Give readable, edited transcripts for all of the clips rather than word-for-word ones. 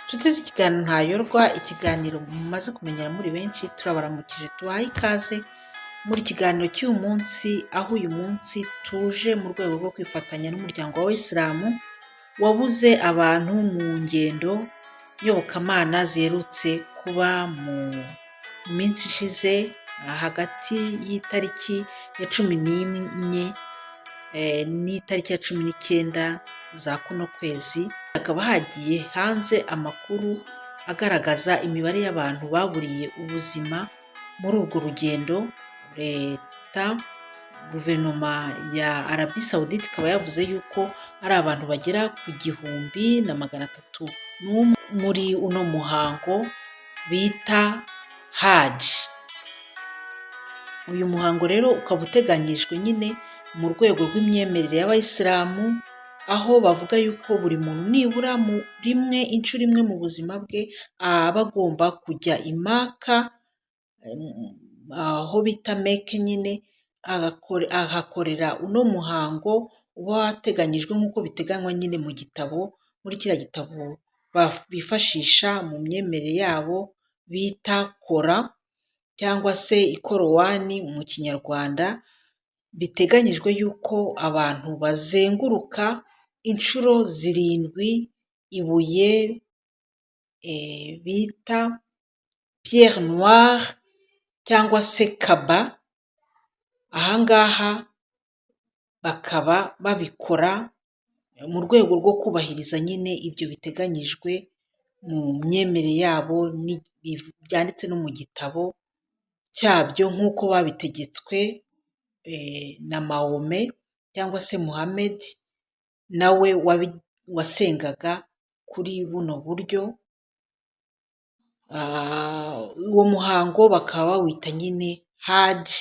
Nshuti z'ikiganiro Ntayorwa, ikiganiro mumaze kumenyera muri benshi, turabaramukije, tubahaye ikaze muri kiganiro cy'uyu munsi, aho uyu munsi tuje mu rwego rwo kwifatanya n'umuryango w'Abayisilamu wabuze abantu mu ngendo nyobokamana ziherutse kuba mu minsi ishize, hagati y'itariki ya 14 n'itariki ya 19 za kuno kwezi. Hakaba hagiye hanze amakuru agaragaza imibare y'abantu baburiye ubuzima muri urwo rugendo. Leta, guverinoma ya Arabie Saoudite, ikaba yavuze yuko ari abantu bagera ku 1301 muri uno muhango bita Haji. Uyu muhango rero ukaba uteganyijwe nyine mu rwego rw'imyemerere y'Abayisilamu, aho bavuga yuko buri muntu nibura mu rimwe, inshuro imwe mu buzima bwe, aba agomba kujya i Maka, aho bita Meke nyine, ahakorera uno muhango uba wateganyijwe nk'uko biteganywa nyine mu gitabo, muri kiriya gitabo bifashisha mu myemerere yabo bita Kora cyangwa se Ikorowani mu Kinyarwanda. Biteganyijwe yuko abantu bazenguruka inshuro zirindwi ibuye bita Pierre Noire cyangwa se Kaba. Ahangaha bakaba babikora mu rwego rwo kubahiriza nyine ibyo biteganyijwe mu myemerere yabo, byanditse no mu gitabo cyabyo nk'uko babitegetswe na Mahome cyangwa se Muhammed, nawe wasengaga kuri buno buryo. Uwo muhango bakaba bawita nyine Haji,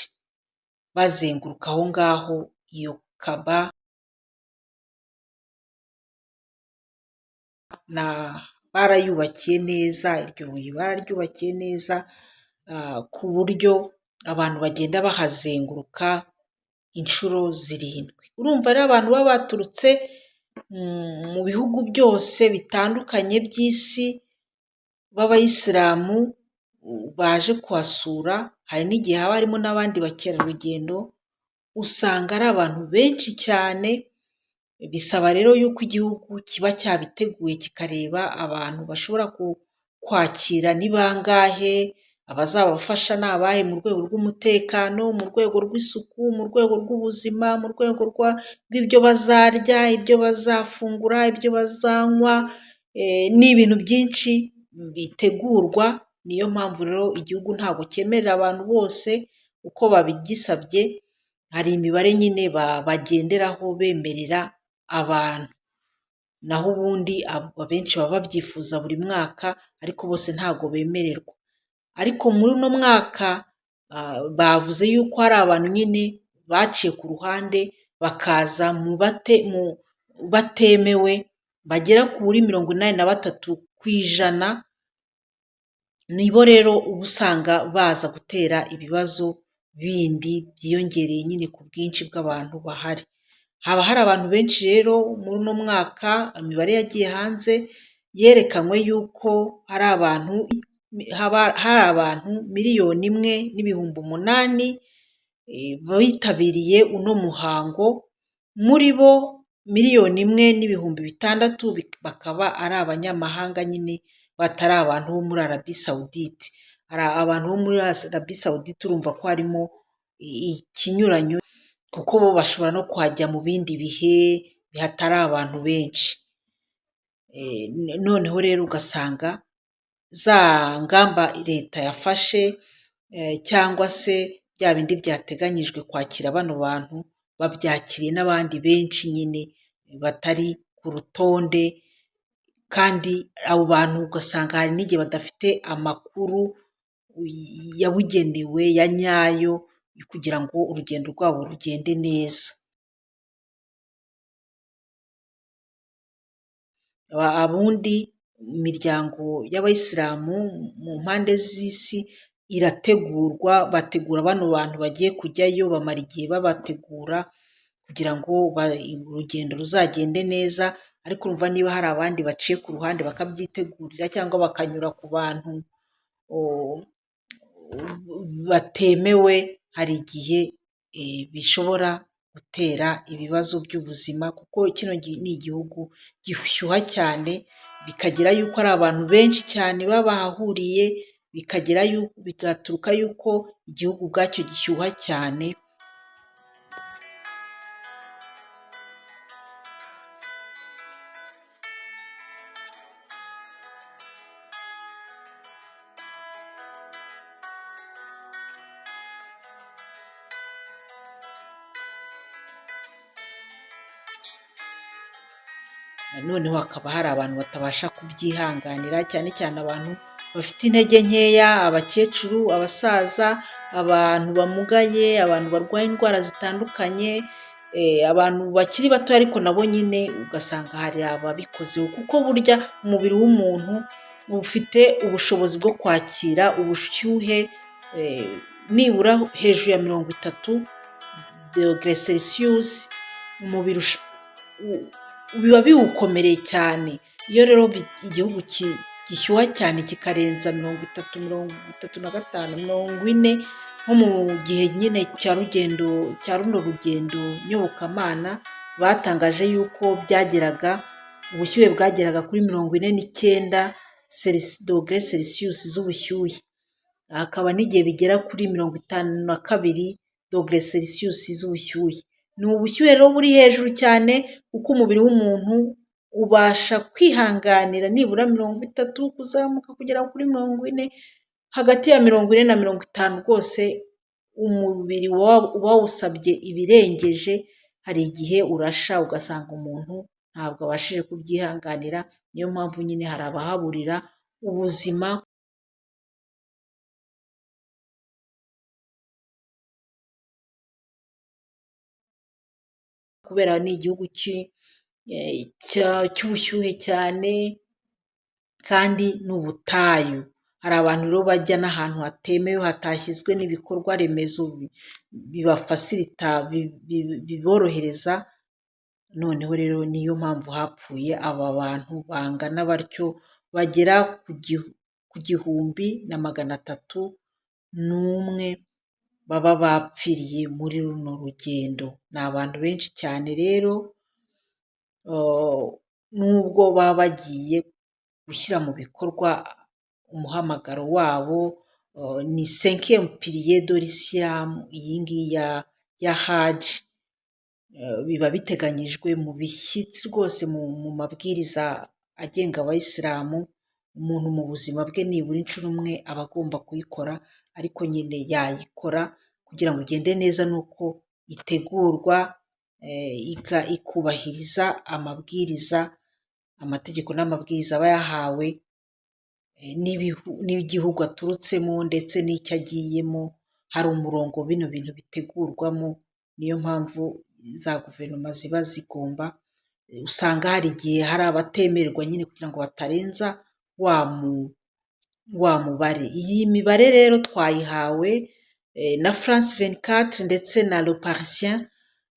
bazenguruka aho ngaho iyo Kaba. Barayubakiye neza, iryo buye bararyubakiye neza ku buryo abantu bagenda bahazenguruka inshuro zirindwi. Urumva rero, abantu baba baturutse mu bihugu byose bitandukanye by'isi b'Abayisilamu baje kuhasura, hari n'igihe haba harimo n'abandi bakerarugendo, usanga ari abantu benshi cyane. Bisaba rero yuko igihugu kiba cyabiteguye, kikareba abantu bashobora kwakira ni bangahe, abazabafasha ni abahe mu rwego rw'umutekano, mu rwego rw'isuku, mu rwego rw'ubuzima, mu rwego rw'ibyo bazarya, ibyo bazafungura, ibyo bazanywa. Ni ibintu byinshi bitegurwa. Niyo mpamvu rero igihugu ntabwo cyemerera abantu bose uko babigisabye, hari imibare nyine bagenderaho bemerera abantu. Naho ubundi abenshi baba babyifuza buri mwaka, ariko bose ntabwo bemererwa. Ariko muri uno mwaka bavuze yuko hari abantu nyine baciye ku ruhande bakaza mu batemewe bagera kuri 83%. Nibo rero uba usanga baza gutera ibibazo bindi byiyongereye nyine ku bwinshi bw'abantu bahari. Haba hari abantu benshi rero. Muri uno mwaka imibare yagiye hanze yerekanywe yuko hari abantu 1,008,000 bitabiriye uno muhango, muri bo 1,600,000 bakaba ari abanyamahanga nyine, batari abantu bo muri Arabie Saoudite. Hari abantu bo muri Arabie Saoudite, urumva ko harimo ikinyuranyo, kuko bo bashobora no kuhajya mu bindi bihe hatari abantu benshi. Noneho rero ugasanga za ngamba leta yafashe cyangwa se bya bindi byateganyijwe kwakira bano bantu, babyakiriye n'abandi benshi nyine batari ku rutonde, kandi abo bantu ugasanga hari n'igihe badafite amakuru yabugenewe ya nyayo kugira ngo urugendo rwabo rugende neza. Abundi imiryango y'Abayisilamu mu mpande z'isi irategurwa, bategura bano bantu bagiye kujyayo, bamara igihe babategura kugira ngo urugendo ruzagende neza. Ariko urumva niba hari abandi baciye ku ruhande bakabyitegurira cyangwa bakanyura ku bantu batemewe, hari igihe bishobora gutera ibibazo by'ubuzima, kuko kino ni igihugu gishyuha cyane, bikagira yuko ari abantu benshi cyane baba bahahuriye, bikagera bigaturuka yuko igihugu ubwacyo gishyuha cyane. Noneho hakaba hari abantu batabasha kubyihanganira, cyane cyane abantu bafite intege nkeya, abakecuru, abasaza, abantu bamugaye, abantu barwaye indwara zitandukanye, abantu bakiri bato ariko nabo nyine ugasanga hari ababikozeho, kuko burya umubiri w'umuntu ufite ubushobozi bwo kwakira ubushyuhe nibura hejuru ya 30 dogere Celsius, umubiri biba biwukomereye cyane. Iyo rero igihugu gishyuha cyane kikarenza 30, 35, 40, nko mu gihe nyine cya rugendo cya runo rugendo nyobokamana, batangaje yuko byageraga ubushyuhe bwageraga kuri 49 dogere Celsius z'ubushyuhe, hakaba n'igihe bigera kuri 52 dogere Celsius z'ubushyuhe. Ni ubushyuhe rero buri hejuru cyane, kuko umubiri w'umuntu ubasha kwihanganira nibura 30 kuzamuka kugera kuri 40, hagati ya 40 na 50 rwose umubiri uba wawusabye ibirengeje, hari igihe urasha ugasanga umuntu ntabwo abashije kubyihanganira, niyo mpamvu nyine hari abahaburira ubuzima. Kubera ni igihugu cy'ubushyuhe cyane kandi ni ubutayu. Hari abantu rero bajya n'ahantu hatemewe hatashyizwe n'ibikorwa remezo bibafasirita biborohereza, noneho rero niyo mpamvu hapfuye aba bantu bangana batyo bagera ku 1301 baba bapfiriye muri runo rugendo. Ni abantu benshi cyane rero, nubwo baba bagiye gushyira mu bikorwa umuhamagaro wabo, ni cinquième pilier de l'islam iyi ngiyi ya Haji, biba biteganyijwe mu bishyitsi rwose mu mabwiriza agenga abayisilamu, umuntu mu buzima bwe nibura inshuro imwe aba agomba kuyikora, ariko nyine yayikora kugira ngo igende neza ni uko itegurwa, ikubahiriza amabwiriza, amategeko n'amabwiriza aba yahawe n'igihugu aturutsemo ndetse n'icyo agiyemo, hari umurongo bino bintu bitegurwamo, niyo mpamvu za guverinoma ziba zigomba, usanga hari igihe hari abatemererwa nyine kugira ngo batarenza wa mubare. Iyi mibare rero twayihawe na France 24 ndetse na Le Parisien,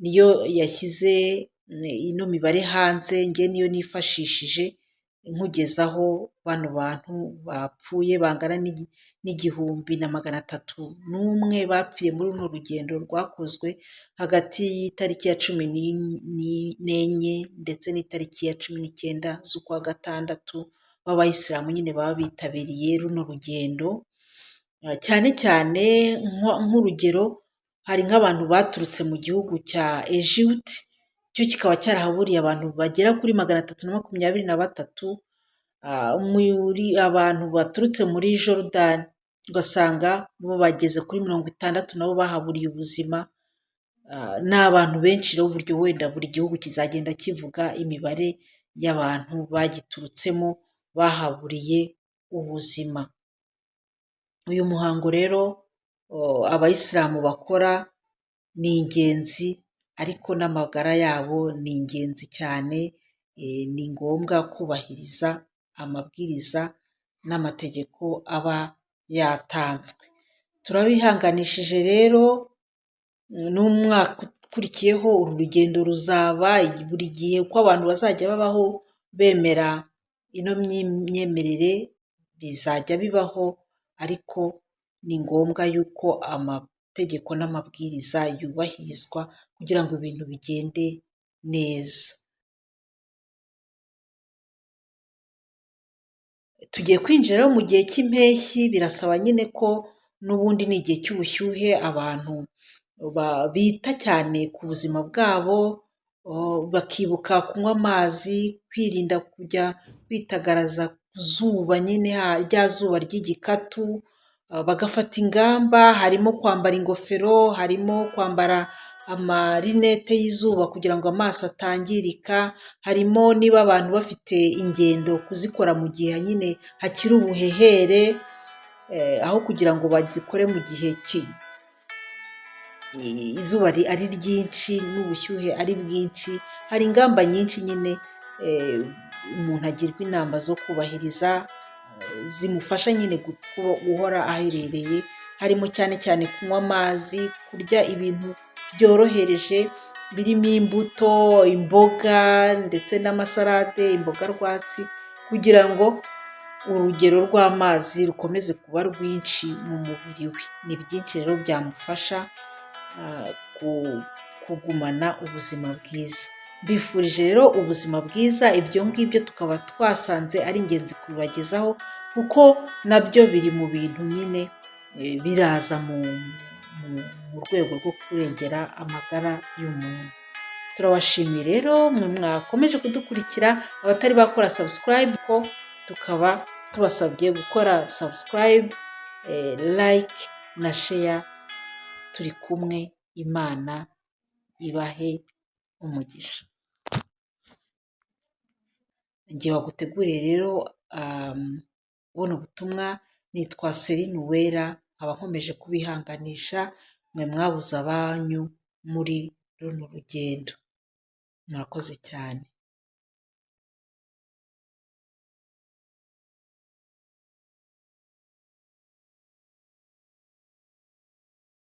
niyo yashyize ino mibare hanze, njye niyo nifashishije nkugezaho bano bantu bapfuye bangana n'1301 bapfiriye muri runo rugendo rwakozwe hagati y'itariki ya 14 ndetse n'itariki ya 19 z'ukwa gatandatu, b'abayisilamu nyine baba bitabiriye runo rugendo, cyane cyane nk'urugero hari nk'abantu baturutse mu gihugu cya Egypt, cyo kikaba cyarahaburiye abantu bagera kuri 323, muri abantu baturutse muri Jordan ugasanga bo bageze kuri 60 nabo bahaburiye ubuzima, ni abantu benshi rero uburyo wenda buri gihugu kizagenda kivuga imibare y'abantu bagiturutsemo bahaburiye ubuzima. Uyu muhango rero abayisilamu bakora ni ingenzi, ariko n'amagara yabo ni ingenzi cyane, ni ngombwa kubahiriza amabwiriza n'amategeko aba yatanzwe. Turabihanganishije rero n'umwaka ikurikiyeho uru rugendo ruzaba buri gihe, uko abantu bazajya babaho bemera ino myemerere bizajya bibaho, ariko ni ngombwa yuko amategeko n'amabwiriza yubahirizwa kugira ngo ibintu bigende neza. Tugiye kwinjira mu gihe cy'impeshyi, birasaba nyine ko n'ubundi ni igihe cy'ubushyuhe, abantu bita cyane ku buzima bwabo, bakibuka kunywa amazi, kwirinda kujya kwitagaraza ku zuba nyine rya zuba ry'igikatu, bagafata ingamba, harimo kwambara ingofero, harimo kwambara amarinete y'izuba kugira ngo amaso atangirika, harimo niba abantu bafite ingendo kuzikora mu gihe nyine hakiri ubuhehere, aho kugira ngo bazikore mu gihe izuba ari ryinshi n'ubushyuhe ari bwinshi. Hari ingamba nyinshi nyine umuntu agirwa inama zo kubahiriza zimufasha nyine guhora aherereye, harimo cyane cyane kunywa amazi, kurya ibintu byorohereje birimo imbuto, imboga ndetse n'amasarade, imboga rwatsi, kugira ngo urugero rw'amazi rukomeze kuba rwinshi mu mubiri we. Ni byinshi rero byamufasha kugumana ubuzima bwiza. Mbifurije rero ubuzima bwiza, ibyo ngibyo tukaba twasanze ari ingenzi kubibagezaho, kuko nabyo biri mu bintu nyine biraza mu rwego rwo kurengera amagara y'umuntu. Turabashimiye rero mwe mwakomeje kudukurikira, abatari bakora subscribe ko tukaba tubasabye gukora subscribe, like na share. Turi kumwe, Imana ibahe umugisha. Igihe waguteguriye rero buno butumwa, nitwa Celine Uwera, nkaba nkomeje kubihanganisha mwe mwabuze abanyu muri runo rugendo. Murakoze cyane.